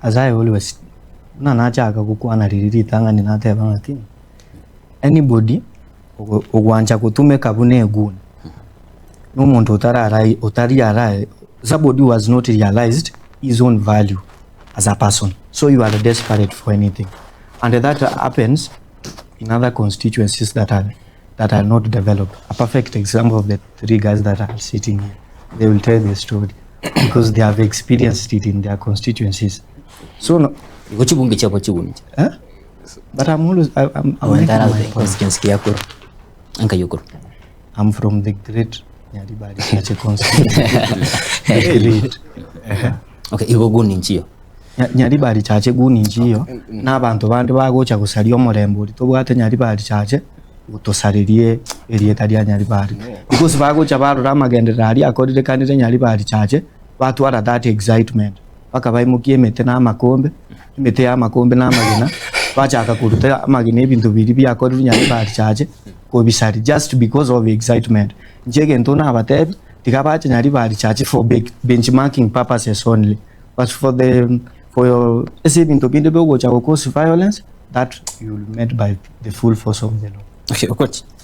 As I always, buna nachaka gokwana riria ritang'ani nateba ng'aki, anybody ogwancha gotumeka buna eguni, na omonto otararai otariarai somebody who has not realized his own value as a person, so you are desperate for anything and that happens in other constituencies that are that are not developed. A perfect example of the three guys that are sitting here. They will tell the story because they have experienced it in their constituencies. So, no, Igo chibunge chiabo chiguniche. Eh? But I'm always, I'm making my point. Constituency ya Kuru. Anka yukuru. I'm from the great Nyaribari Chache constituency. The great. Okay, igo guni nchiyo. Nyaribari Chache guni nchiyo, na abanto bande bagocha gosaria omorembe oria tobwate Nyaribari Chache, gotosarerie erieta ria Nyaribari. Because bagocha barora amagenderero aria akorerekanire Nyaribari Chache, batwara that excitement, mpaka baimokia emete na amakombe, emete ya amakombe na amagena, bachaka koruta amagena ebinto biria biakorirwe Nyaribari Chache, kobisaria just because of excitement. Inche egento nabatebie, tiga bache Nyaribari Chache for benchmarking purposes only. But for the for your ase ebinto binde biogocha go cause violence that you will met by the full force of the law. Okay, Okochi.